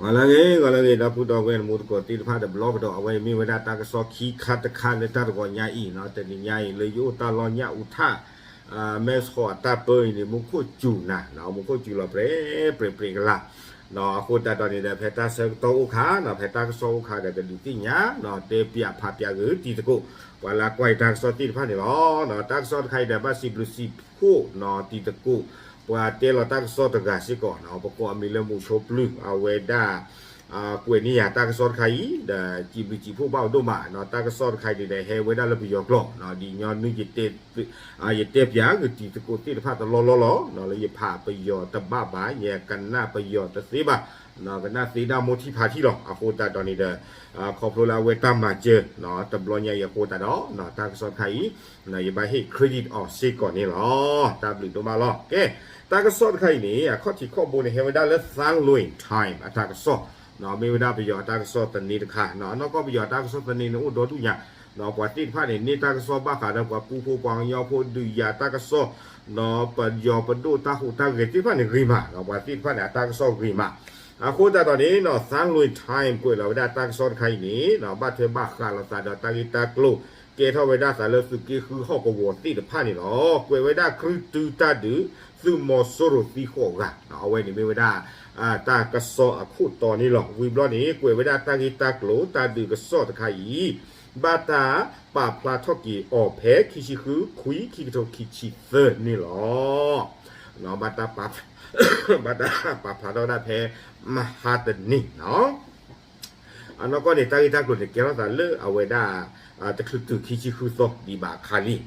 ဂီၤလၢအဂ့ၤ ဂီၤလၢအဂ့ၤ ဒီပုၢ်ဒီဝဲၢ်တံၤသကိးသ့ၣ်တဖၣ်တဘျီကဒီး အဝဲအံၤမ့ၢ်ဝဲဒၣ်တၢ်ကစီၣ်ခံခါတခါလၢတၢ်တဂီၤညါအံၤနီၤ တနံၤညါအံၤလၢယအိၣ်တၢ်လီၢ်ညၣ်အူထၣ် မဲဆီးအတၢ်ပၢအံၤန့ၣ် မူခိၣ်စူၤနၤနီၤ မူခိၣ်စူၤလီၤပြဲပြဲပြဲကလာ် အဃိသတးဒီးန့ၣ်ဒီး ဖဲတၢ်ဆၢကတီၢ်အိၣ်ခါနီၤ ဖဲတၢ်ကစီၣ်အိၣ်ခါဒီးကဒုးသ့ၣ်ညါနီၤ တဲပၠးဖးပၠးဂ့ၤတံၤသကိး ပှၤလၢကွၢ်ယတၢ်ကစီၣ်သ့ၣ်တဖၣ်န့ၣ်လီၤ. တၢ်ကစီၣ်တခါအံၤဒီး ဘၣ်စံးဘျုးစံးဖှိၣ်နီၤ တံၤသကိး ပှၤတဲလီၤတၢ်ကစီၣ်တဂၤစ့ၢ်ကီးနီၤ ပကိးအမံၤလၢမူဆိပျုၢ် အဝဲဒၣ် ကွဲးန့ၢ်ယၤတၢ်ကစီၣ်တခါအံၤ ဒီးစံးဘျုးစံးဖှိၣ်ဘၣ်အီၤဒိၣ်မးနီၤ တၢ်ကစီၣ်တခါအံၤန့ၣ်ဒီး ဟဲဝဲဒၣ်လၢပယီၤကျိာ်နီၤ ဒ်ညီနုၢ် ယတဲပၠးဂ့ၤတံၤသကိးသ့ၣ်တဖၣ်တလီၢ်လီၢ်လီၤနီၤ လၢယဖးပယီၤတဘၣ်ဘၣ် ယကနၣ်ပယီၤတသ့ဘၣ်နီၤ ကနၣ်သ့ဒၣ်မိၢ်ထံဖးထံလီၤ အဃိသတးဒီးန့ၣ်ဒီး ခီဖျိလၢအဝဲတၢ်မၤစၢၤနီၤ တဘျီညါအံၤအဃိသတးဒီးနီၤ တၢ်ကစီၣ်တခါအံၤ ယဘၣ်ဟ့ၣ် credit အီၤစ့ၢ်ကီးန့ၣ်လီၤ တၢ်ဘျုးဒိၣ်မးလီၤ ကဲ တၢ်ကစီၣ်တခါအံၤန့ၣ် အခီၣ်ထံးခီၣ်ဘိန့ၣ် ဟဲဝဲဒၣ်လၢ Thanlwin Time အတၢ်ကစီၣ်နီၤ မ့ၢ်ဝဲဒၣ်ပယီၤအတၢ်ကစီၣ်သန့တခါနီၤ အနီၢ်ကီၢ်ပယီၤအတၢ်ကစီၣ်သန့န့ၣ် အိၣ်ဒီဒူၣ်ညါနီၤ ပှၤသ့ၣ်တဖၣ်န့ၣ် န့ၢ်တၢ်ကစီၣ်ဘၣ်ဃးဒီးပှၤကူဖိပှၤကညီဖိဒုးယၤတၢ်ကစီၣ်နီၤ ပယီၤပဒိၣ်တၢ်ဟူးတၢ်ဂဲၤသ့ၣ်တဖၣ်န့ၣ်ဂ့ၤမးနီၤ ပှၤသ့ၣ်တဖၣ်န့ၣ် အတၢ်ကစီၣ်ဂ့ၤမး အဃိသတးဒီးန့ၣ်နီၤ Thanlwin Time ကွဲးလီၤဝဲဒၣ်တၢ်ကစီၣ်တခါအံၤန့ၣ်နီၤ ဘၣ်ထွဲဘၣ်ဃးလိာ်သးဒီးတၢ်ဂ့ၢ်တၢ်ကျိၤ ကဲထီၣ်ဝဲဒၣ်သးလၢသုးက့ဃုဟီၣ်ကဝီၤသ့ၣ်တဖၣ်န့ၣ်လီၤ. ကွဲးဝဲဒၣ်ကြုၢ်တုတၢ်ဒုး သုးမီၤစိရိၤသံဃိးဂၤနီၤ အဝဲန့ၣ်မ့ၢ်ဝဲဒၣ် တၢ်ကစီၣ်အခိၣ်တီန့ၣ်လီၤ. ဝံၤဘျီန့ၣ် ကွဲးဝဲဒၣ်တၢ်ဂ့ၢ်တၢ်ကျိၤ တၢ်ဒုးကစီၣ်တခါအံၤ ဘၣ်တၢ်ပာ်ဖျါထီၣ်က့ၤအီၤဖဲခံဆံဃု ခွံ ခံကထိခံဆံသၢန့ၣ်လီၤ. ဘၣ်တၢ်ပာ် ဘၣ်တၢ်ပာ်ဖျါထီၣ်ဝဲဒၣ်ဖဲ မဟါတနံၤနီၤ အနီၢ်ကီၢ်န့ၣ် တၢ်ဂ့ၢ်တၢ်ကျိၤန့ၣ် ကဲထီၣ်သးလၢအဝဲဒၣ် တချုးတုၤခံဆံဃုသီဒံးဘၣ်အခါလံနီၤ.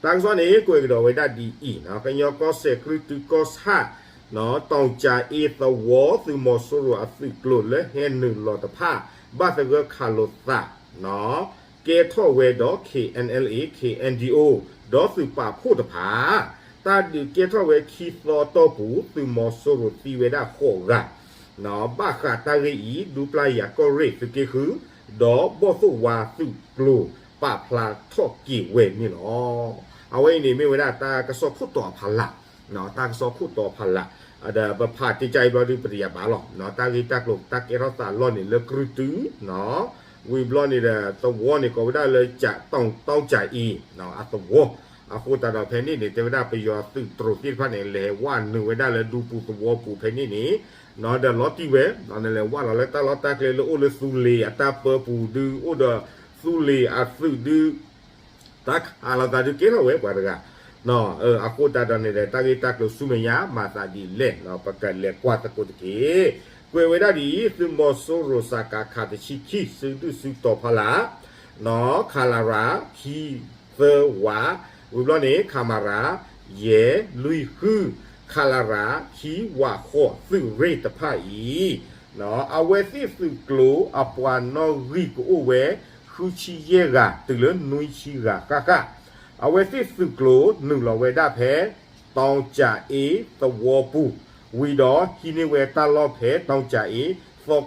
တၢ်ကစီၣ်န့ၣ် ကွဲးကဒီးဝဲဒၣ်ဒ်အံၤနီၤ ကညီကီၢ်စဲၣ်ကြုၢ်တုကီၢ်ဆၣ်နီၤ တီၢ်ကၠးအ့သဝီ သုးမီၤစိရိၤအသုးကျိၤလၢဟဲနုာ်လီၤတဖၣ် ဘၣ်သဂၢၢ်ခးလိာ်သးနီၤ ကဲထီၣ်ဝဲဒီး K N L A K N D O ဒီးသုးပာ်ဖှိၣ်တဖၣ် တၢ်ဒုးကဲထီၣ်ဝဲခံသီအတီၢ်ပူၤ သုးမီၤစိရိၤသံဝဲဒၣ်ဃိးဂၤ ဘၣ်ဃးတၢ်ဂ့ၢ်အံၤ ဒူပျၢ်ယၤကီၢ်ရ့ၣ်သုးက့ဃု ဒီးဘီၣ်သိၣ်ဝါသုးကျိၤ ပာ်ဖျါထီၣ်က့ၤဝဲန့ၣ်လီၤ. အဝဲအံၤန့ၣ်မ့ၢ်ဝဲဒၣ်တၢ်ကစီၣ်ခိၣ်တီအဖီလာ်, တၢ်ကစီၣ်ခိၣ်တီအဖီလာ်, ဒီးပဖးတ့ၢ်ကါအံၤဘျီဒုး ပတယၤဘၣ်လီၤ. တၢ်ဂ့ၢ်တၢ်ကျိၤတၢ်ကဲထီၣ်သးလီၢ်န့ၣ်လၢကြုၢ်တု, ဝံၤဘျီန့ၣ်ဒီး သဝီန့ၣ်ကိးဝဲဒၣ်လၢ တီၢ်ကၠးအ့ အသဝီ, အဃိသတးဒီးဖဲန့ၣ်န့ၣ် တဲဝဲဒၣ်ပယီၤသုးတြိၤသ့ၣ်တဖၣ်န့ၣ် လဲၤဝဲနုာ်ဝဲဒၣ်လၢဒူပူၤသဝီပူၤဖဲန့ၣ်န့ၣ်, ဒီးလီၤတံၢ်ဝဲ, လဲၤဝဲလီၤလၢတၢ်လီၢ်တၢ်ကျဲလၢအိၣ်လၢသူလ့ၤအတၢ်ပၢပူၤဒုး အိၣ်ဒီးသူလ့ၤအသုးဒုး တၢ်ခးလိာ်သးဒုးကဲထီၣ်ဝဲပှၤတဂၤ, အဃိသတးဒီးန့ၣ်ဒီး တၢ်ဂ့ၢ်တၢ်ကျိၤဆူမဲာ်ညါ မၤသးဒ်လဲၣ် ပကလဲၤကွၢ်သကိးတက့ၢ်. ကွဲးဝဲဒၣ်ဒ်အံၤ သုးမီၤစိရိၤစကခ တဆံခံ စုဒုၣ်စုတီၤဖီလာ်, ခလရ ခံသၢဝး, ဝံၤဘျီန့ၣ် ခမရ ယဲၢ်လွံၢ်ဃု, ခလရ ခံဝးဃိး သုးရ့ၣ်တဖၣ်အံၤ အဝဲသ့ၣ်သုးကျိၤအပှၤနီၣ်ဂံၢ်ကအိၣ်ဝဲ ဃုဆံယဲၢ်ဂၤ တုၤလၢနွံဆံဂၤဃၣ်ဃၣ်, အဝဲသ့ၣ်သုးကျိၤနုာ်လီၤဝဲဒၣ်ဖဲ တီၢ်ကၠးအ့သဝီပူၤ, ဝံၤဒီးဟံးန့ၢ်ဝဲတၢ်လီၢ်ဖဲ တီၢ်ကၠးအ့ သီ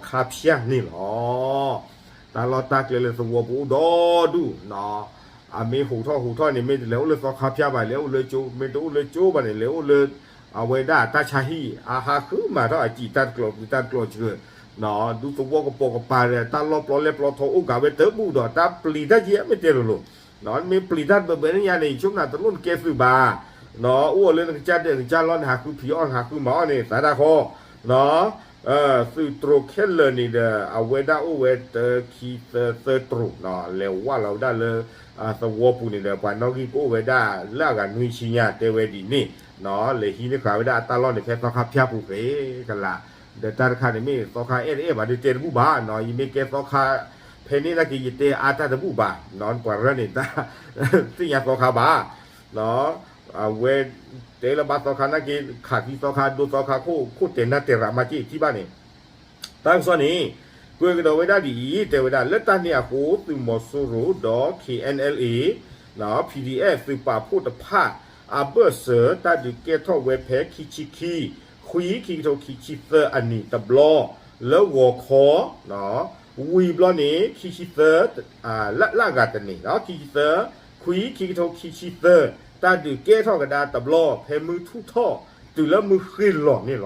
ခါဖၠၣ်န့ၣ်လီၤ. တၢ်လီၢ်တၢ်ကျဲလၢသဝီပူၤအိၣ်ဒီဒူၣ်, အမ့ၢ်ဟူးထီၣ်ဟူးထီၣ်န့ၣ် မ့ၢ်တလဲၤအိၣ်လၢသီခါဖၠၣ်ဘၣ် လဲၤအိၣ်လၢကၠိ, မ့ၢ်တအိၣ်လၢကၠိဘၣ်န့ၣ် လဲၤအိၣ်လၢ အဝဲဒၣ်တၢ်ဆါဟံၣ် အဟးဃုမၤထီၣ်အစံာ်တၢ်တကျိၤပူၤတၢ်တကျိၤစှၤ, ဒူသဝီကပိာ်ကပၤဒီး တၢ်လီၢ်ပျီလဲၣ်ပျီထီအိၣ်ကးဝဲတဘူၣ်ဒီး တၢ်ပျံၤတၢ်ယဲၢ်မ့ၢ်တဲလိၤလိၤ, မ့ၢ်ပျံၤတၢ်ဘၢဘၢန့ၣ်ညါန့ၣ် ယဆိကမိၣ်နၤတလိၣ်နကဲသုးဘၣ်, အိၣ်လၢနကစၢ်ဒၢးနကစၢ်လီၢ် နဟးဃုဖံးအီၣ်နဟးဃုမၤအီၣ်န့ၣ် သးဒၣ်ဃီ သုးတြိၤခဲလၢာ်န့ၣ်ဒီး အဝဲဒၣ်အိၣ်ဝဲတၢ ခံ သၢ သၢတြိၤ, လဲၤဝဲလီၤဝဲဒၣ်လၢ သဝီပူၤန့ၣ်ဒီး ပှၤနီၣ်ဂံၢ်ကအိၣ်ဝဲဒၣ်လၢအဂၤနွံဆံညါတဲဝဲဒ်န့ၣ်, လဲၤဟံးန့ၢ်ဃာ်ဝဲဒၣ်အတၢ်လီၢ်န့ၣ် ဖဲသီခါဖၠၣ်ပူၤဃ့ကလး, ဒီးတၢ်တခါန့ၣ်မ့ၢ်သီခါအဲၣ်တအဲၣ်ဘၣ်ဒုးတဲတဘူၣ်ဘၣ်, ယမ့ၢ်ကဲသီခါ ဖဲန့ၣ်နာ်က့ ယတဲအါတၢ်တဘူၣ်ဘၣ်, ပှၤရၢန့ၣ် တသ့ၣ်ညါသီခါဘၣ် အဝဲတဲလၢဘၣ်သီခါနာ်က့ ခးသံသီခါ ဒိသီခါ ခိၣ်တဲာ်နၢ်တဲာ်ရးမၤက့ၢ်ထံၣ်ဘၣ်န့ၣ်, တၢ်ကစီၣ်န့ၣ် ကွဲးကဒီးဝဲဒၣ်ဒ်အံၤ တဲဝဲဒၣ် လၢတၢ်န့ၣ်အဃိ သုးမီၤစိရိၤဒီး K N L A, P D F သုးပာ်ဖှိၣ်တဖၣ် အဘၢၣ်စၢၤတၢ်ဒုးကဲထီၣ်ဝဲဖဲခံဆံခံ ခွံ ခံကထိခံဆံသၢအနံၤတဘျီ လၢဂီၤခီ ဝံၤဘျီန့ၣ် ခံဆံသၢ လၢအဂၤတနံၤ ခံဆံသၢ ခွံ ခံကထိခံဆံသၢ တၢ်ဒုးကဲထီၣ်ကဒါတဘျီ ဖဲမုၢ်ထူၣ်ထီၣ်တုၤလၢမုၢ်ဃ့ၢ်လီၤန့ၣ်လီၤ.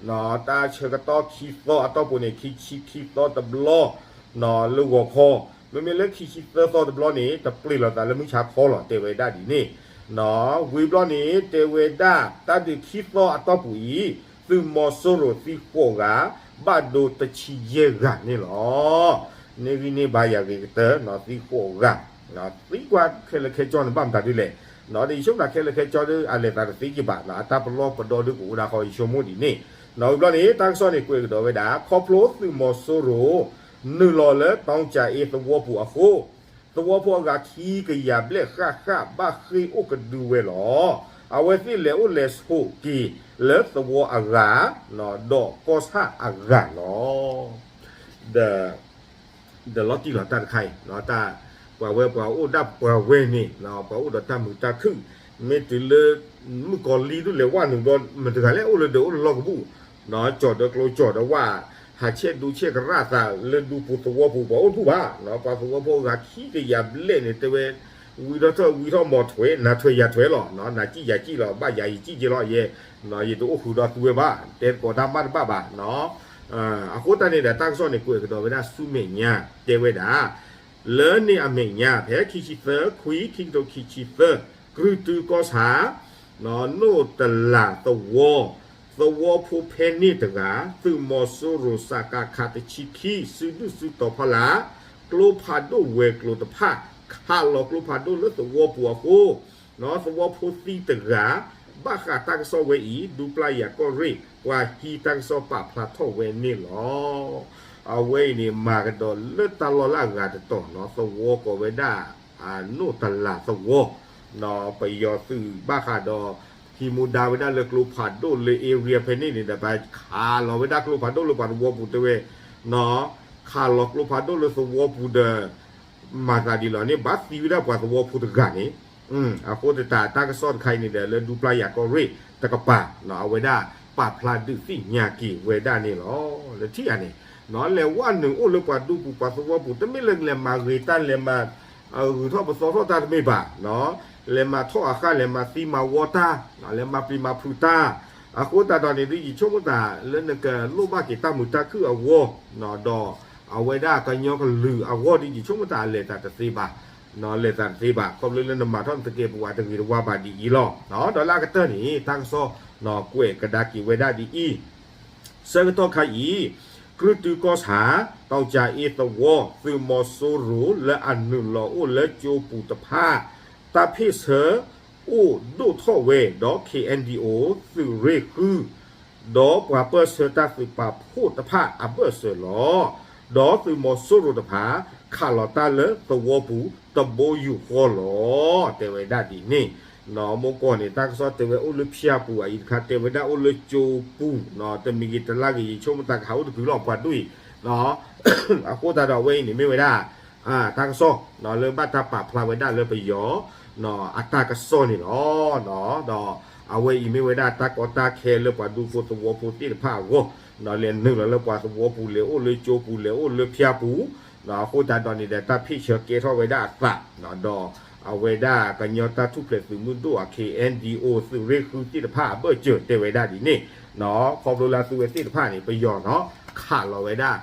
တၢ်ဆၢကတီၢ်ခံသီအတီၢ်ပူၤန့ၣ် ခံဆံခံသီတဘျီ လၢဂီၤခီ, မ့မ့ၢ်လၢခံဆံသၢသီတဘျီန့ၣ် တပျ့ၤလိာ်သးလၢမုၢ်ဆါခီလီၤ တဲဝဲဒၣ်ဒ်န့ၣ်, ဝံၤဘျီန့ၣ် တဲဝဲဒၣ် တၢ်ဒုးခံသီအတီၢ်ပူၤအံၤ သုးမီၤစိရိၤသံဃိးဂၤ ဘၣ်ဒိတဆံယဲၢ်ဂၤန့ၣ်လီၤ. န့ၣ်ဂံၢ်န့ၣ်ဘါယၤဂ့ၤကတၢၢ် သံဃိးဂၤ သံကွၢ်ခဲလၢာ်ခဲဆ့န့ၣ် ဘၣ်မတၤဒ်လဲၣ်, ဒီးယဆိကမိၣ်ခဲလၢာ်ခဲဆ့ဒီး အလဲၤသးတသ့က့ၤဘၣ် အတၢ်ပလီၢ်ပဒီဒုကအိၣ်ဒၣ်ဃီ ယဆိကမိၣ်ဒ်န့ၣ်, ဝံၤဘျီန့ၣ် တၢ်ကစီၣ်န့ၣ်ကွဲးကဒီးဝဲဒၣ် ခီဖျိသုးမီၤစိရိၤ နုာ်လီၤလၢ တီကၠၤအ့ သဝီပူၤအဃိ သဝီဖိအဂၤခံကယၤဘျဲၣ်ဃၣ်ဃၣ်ဘၣ်ဃ့ၢ်အိၣ်ကဒုဝဲလီၤ. အဝဲသ့ၣ်လဲၤအိၣ်လဲၤဆိးက့ၤလၢသဝီအဂၤ ဒီးကီၢ်ဆၣ်အဂၤလီၤ. ဒီး ဒီးလီၤတံၢ်လီၤတၢ်တခါအံၤ တၢ် ပှၤဝဲပှၤအိၣ်ဒၣ်ပှၤဝဲန့ၣ် ပှၤအိၣ်ဒီးတၢ်မုာ်တၢ်ခုၣ် မ့ၢ်တုၤလၢ မုၣ်ကီၤလံၢ်ဒုးလဲၤဝဲနုာ်ဒီး မတၤတဂၤလဲၣ်အိၣ်လၢဒၢးအိၣ်လၢလီၢ်ကဘူၣ် ကၠီၣ်ဒီးကျိကၠီၣ်ဒီးဝၣ် ဟးဆဲးဒူဆဲးကရၣ်သးလၢဒူပူၤသဝီပူၤ ပှၤအိၣ်တဘူၣ်ဘၣ် ပှၤသဝီဖိအဂၤခံကယၤဘျဲၣ်န့ၣ် တဲဝဲ ဝံထီၣ်ထီၣ်ဝံထီၣ်မီၤထွဲ နၤထွဲယၤထွဲလီၤ နၤစံၣ်ယၤစံၣ်လီၤ ဘၣ်ယၤယစံၣ်က့ၤလီၤ ယဲ ယတအိၣ်ဃုာ်ဒီးသုဝဲဘၣ် တဲသကိးတၢ်မ့ၢ်တဘၣ်ဘၣ် အဃိသတးန့ၣ်ဒီး တၢ်ကစီၣ်န့ၣ် ကွဲးကဒီးဝဲဒၣ်ဆူမဲာ်ညါ တဲဝဲဒၣ် လၢန့ၣ်အမဲာ်ညါ ဖဲခံဆံသၢ ခွံ ခံကထိခံဆံသၢ ကြုၢ်တုကီၢ်ဆၣ် နိၣ်တလးသဝီ သဝီဖိဖဲန့ၣ်တဂၤ သုးမီၤစိရိၤ စကခ တဆံခံ စုဒုၣ်စုတီၤဖီလာ် ကျိဖးဒိၣ်ဝဲၤကျိၤတဖၣ် ခးလီၤကျိဖးဒိၣ်လၢသဝီပူၤအဃိ သဝီဖိသံတဂၤ ဘၣ်ဃးတၢ်ကစီၣ်ဝဲအံၤ ဒူပျၢ်ယၤကီၢ်ရ့ၣ် ပှၤဟံးတၢ်ကစီၣ်ပာ်ဖျါထီၣ်ဝဲန့ၣ်လီၤ. အဝဲအံၤန့ၣ် မၤကဒီးလၢတၢ်လီၢ်လၢအဂၤတတီၤနီၤ သဝီကိးဝဲဒၣ် နိၣ်တလးသဝီ ပယီၤသုးဘၣ်ဃးဒီး ဟံးမူဒါဝဲဒၣ်လၢကျိဖးဒိၣ်လၢ area ဖဲန့ၣ်န့ၣ်ဒီး ပခးလီၤဝဲဒၣ်ကျိဖးဒိၣ်လၢပှၤသဝီပူၤတဲဝဲ ခးလီၤကျိဖးဒိၣ်လၢသဝီပူၤဒီး မၤသးဒ်လီၤန့ၣ် ဘၣ်သံဝဲဒၣ်ပှၤသဝီဖိတဂၤန့ၣ် အဃိသတး တၢ်ကစီၣ်တခါအံၤန့ၣ်ဒီး လၢဒူပျၢ်ယၤကီၢ်ရ့ၣ်တကပၤ အဝဲဒၣ်ပာ်ဖျါဒုးသ့ၣ်ညါက့ၤဝဲဒၣ်န့ၣ်လီၤ. လၢထံၣ်ဂၤန့ၣ် လဲၤဝဲနုာ်အိၣ်လၢပှၤဒူပူၤပှၤသဝီပူၤ တမ့ၢ်လၢလဲၤမၤဂ့ၤတၢ် လဲၤမၤ ဂုၤထီၣ်ပသီထီၣ်တၢ်တမ့ၢ်ဘၣ် လဲၤမၤထီၣ်အဃၢ် လဲၤမၤသံမၤဝီတၢ် လဲၤမၤပျံၤမၤဖုးတၢ် အဃိသတးဒီးန့ၣ်ဒ် ယဆိကမိၣ်သးလၢနကလိၣ်ဘၣ်က့ၤတၢ်မုာ်တၢ်ခုၣ်အဂီၢ် ဒီးအဝဲဒၣ်ကညီကလုာ်အဂီၢ်ဒ် ယဆိကမိၣ်သးလဲၤသးတသ့ဘၣ် လဲၤသးတသ့ဘၣ် ခီဖျိလၢနမၤထီၣ်နသကဲးပဝးတဂ့ၤတဝါဘၣ်ဒ်အံၤလီၤ. ဒီးလၢအကတၢၢ်န့ၣ် တၢ်ကစီၣ်ကွဲးကဒါက့ၤဝဲဒၣ်ဒ်အံၤ ဆၢကတီၢ်ခါအံၤ ကြုၢ်တုကီၢ်ဆၣ် တီကၠၤအ့သဝီ သုးမီၤစိရိၤလၢအနုာ်လီၤအိၣ်လၢကၠိပူၤတဖၣ် တၢ်ဖ့ၣ်ဆၢအိၣ်ဒိၣ်ထီၣ်ဝဲဒီး ခ့ၣ်အဲၣ်ဒံၣ်အိၣ် သုးရ့ၣ်ဃု ဒီးပှၤပၢၢ်ဆၢတၢ်သုးပာ်ဖှိၣ်တဖၣ်အဘၢၣ်စၢၤလီၤ. ဒီးသုးမီၤစိရိၤတဖၣ် ခးလီၤတၢ်လၢသဝီပူၤတဘိယူၢ်ဃီလီၤ. တဲဝဲဒၣ်ဒ်န့ၣ် မ့ၢ်ကီၢ်န့ၣ် တၢ်ကစီၣ်တဲဝဲအိၣ်လၢဖၠၣ်ပူၤ အအံၤတခါတဲဝဲဒၣ်အိၣ်လၢကၠိပူၤ တမံၤဂ့ၤတလါဂ့ၤ ယဆိကမိၣ်သးကဟးအိၣ်တကုာ်လီၤ ပှၤဒိၣ်အံၤ အဃိသတးဒီးအဝဲအံၤန့ၣ်မ့ၢ်ဝဲဒၣ် တၢ်ကစီၣ် လၢဘၣ်တၢ်ပာ်ဖျါဝဲဒၣ်လၢပယီၤ အတၢ်ကစီၣ်န့ၣ်လီၤ. ဒီးအဝဲအံၤမ့ၢ်ဝဲဒၣ်တၢ်ကီတၢ်ခဲလၢပှၤဒူဖိသဝီဖိသ့ၣ်တဖၣ်အဂီၢ် လဲၤနုာ်လီၤလၢပှၤသဝီပူၤ လဲၤအိၣ်လၢကၠိပူၤ လဲၤအိၣ်လၢဖၠၣ်ပူၤ အဃိသတးဒီးန့ၣ်ဒီး တၢ်ဖ့ၣ်ဆၢကဲထီၣ်ဝဲဒၣ်အသး ဒီးအဝဲဒၣ်ကညီတၢ်ထူၣ်ဖျဲးသုးမုၢ်ဒိၣ်အ ခ့ၣ်အဲၣ်ဒံၣ်အိၣ် သုးရ့ၣ်ဃုသ့ၣ်တဖၣ်အဘၢၣ်စၢၤတဲဝဲဒၣ်ဒ်န့ၣ် ခီဖျိလၢအသုဝဲသ့ၣ်တဖၣ်န့ၣ် ပယီၤနီၤ ခးလီၤဝဲဒၣ်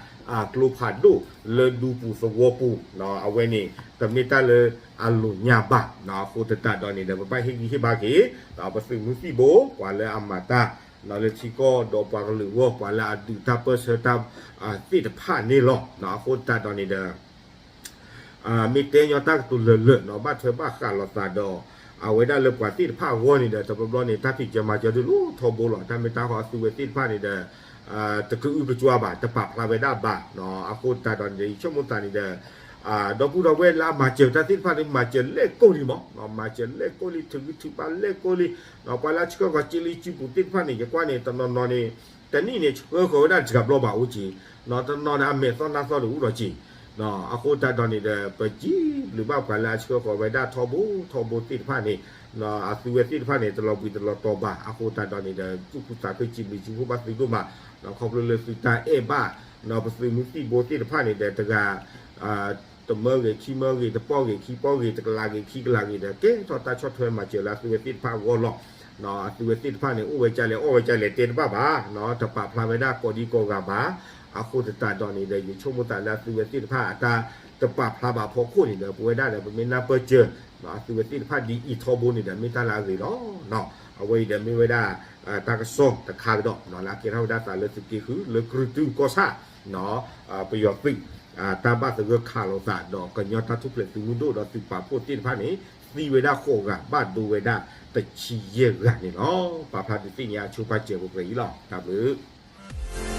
ကျိဖးဒိၣ်လၢဒူပူၤသဝီပူၤ အဝဲန့ၣ် တမ့ၢ်တၢ်လၢအလိာ်ညါဘၣ် အဃိသတးဒီးန့ၣ်ဒီး ပဘၣ်ဟ့ၣ်ဂံၢ်ဟ့ၣ်ဘါက့ၤ ပသုးမုၢ်သံၣ်ဘိ ပှၤလၢအမၤတၢ် လၢထံကီၢ်ဒီးပှၤကလုာ်အဂီၢ် ပှၤလၢအဒုးတၢ်ပၢၢ်ဆၢတၢ်သ့ၣ်တဖၣ်န့ၣ်လီၤ. အဃိသတးဒီးန့ၣ်ဒီး မ့ၢ်တဲညီတၢ်ကတိၤလၢာ်လၢာ်နီၤ ဘၣ်ထွဲဘၣ်ဃးလိာ်သးဒီး အဝဲဒၣ်လၢပှၤသ့ၣ်တဖၣ်အဂီၢ်န့ၣ်ဒီး တဘျီဘျီန့ၣ် တၢ်ဖံးစၢၤမၤစၢၤဒုးလီၤထီဘိလီၤ. တၢ်မ့ၢ်တၢ်ဟီအသုဝဲသ့ၣ်တဖၣ်န့ၣ်ဒီး တကအုကစွါဘၣ် တပာ်ဖျါဝဲဒၣ်ဘၣ်. အဃိသတးဒီးန့ၣ်ဒီး ယဆိကမိၣ်သးန့ၣ်ဒီး ဒီပုၢ်ဒီဝဲၢ်လၢအမၤစၢၤတၢ်သ့ၣ်တဖၣ်န့ၣ် မၤစၢၤလဲၣ်ကိၢ်လံမး, မၤစၢၤလဲၣ်ကိၢ်လံ ထုးဂံၢ်ထုးဘါလဲၣ်ကိၢ်လံ. ပှၤလၢအဆှၢဃီၤက့လံစုပူၤသ့ၣ်တဖၣ်န့ၣ် ယကွၢ်န့ၣ် တနီၤနီၤန့ၣ် တနံၣ်န့ၣ် ဆှၢဃီၤဝဲဒၣ်တစှၤဘျီဘၣ်အိၣ်က့ၤ, တနီၤန့ၣ် အမဲာ်သီၣ်နါသီၣ်တအိၣ်ဒီးက့ၤ. အဃိသတးဒီးန့ၣ်ဒီး ပစံးဘျုးဘၣ်ပှၤလၢအဆှၢဃီၤဝဲဒၣ်ထီဘိထီဘိသ့ၣ်တဖၣ်န့ၣ် အသုဝဲသ့ၣ်တဖၣ်န့ၣ် တလီၤဘှံးတလီၤတီၤဘၣ်. အဃိသတးဒီးန့ၣ်ဒီး သူၣ်ခုသးခုစံးဘျုးစံးဖှိၣ်ဘၣ်သုဒိၣ်မး, ခီဖျိလၢသုတၢ်အဲၣ်ဘၣ် ပသုးမုၢ်သံၣ်ဘိသ့ၣ်တဖၣ်န့ၣ်ဒီး တဂၤ တမၢဂ့ၤ ခံမၢဂ့ၤ တပီၢ်ဂ့ၤ ခံပီၢ်ဂ့ၤ တကလးဂ့ၤ ခံကလးဂ့ၤဒီး ကဲထီၣ်တၢ်ဆီၣ်ထွဲမၤစၢၤလၢအသုဝဲသ့ၣ်တဖၣ်အဂီၢ်လီၤ. အသုဝဲသ့ၣ်တဖၣ်န့ၣ် အိၣ်ဝဲကလဲၣ် အီၣ်ဝဲကလဲၣ် တဲတဘၣ်ဘၣ်, တပာ်ဖျါဝဲဒၣ်ကိးဒံကိးဂၤဘၣ်. အဃိသတးဒီးန့ၣ်ဒီး ယဆိကမိၣ်သးလၢအသုဝဲသ့ၣ်တဖၣ်အတၢ်တပာ်ဖျါဘၣ်အဖီခိၣ်န့ၣ်ဒီး ပဝဲဒၣ်ဒီး ပမ့ၢ်နၢ်ပၢၢ်စၢၤ အသုဝဲသ့ၣ်တဖၣ်ဒ်အံၤထီဘိန့ၣ်ဒီး မ့ၢ်တၢ်လၢအဂ့ၤလီၤ. အဝဲအံၤဒီးမ့ၢ်ဝဲဒၣ် တၢ်ကစီၣ်တခါကဒီး လၢအကဲထီၣ်ဝဲဒၣ်သးလၢသုးက့ဃု လၢကြုၢ်တုၢ်ကီၢ်ဆၣ် ပယီၤသုး တၢ်ဘၣ်သဂၢၢ်ခးလိာ်သးဒီး ကညီတၢ်ထူၣ်ဖျဲးသုးမုၢ်ဒိၣ်ဒီးသုးပာ်ဖှိၣ်သ့ၣ်တဖၣ်န့ၣ် သံဝဲဒၣ်ဃိးဂၤ ဘၣ်ဒိဝဲဒၣ်တဆံယဲၢ်ဂၤန့ၣ်လီၤ. ပာ်ဖျါဒုးသ့ၣ်ညါအဆိပာ်စၢၤပှဲၤပှဲၤအံၤလီၤ. တၢ်ဘျုး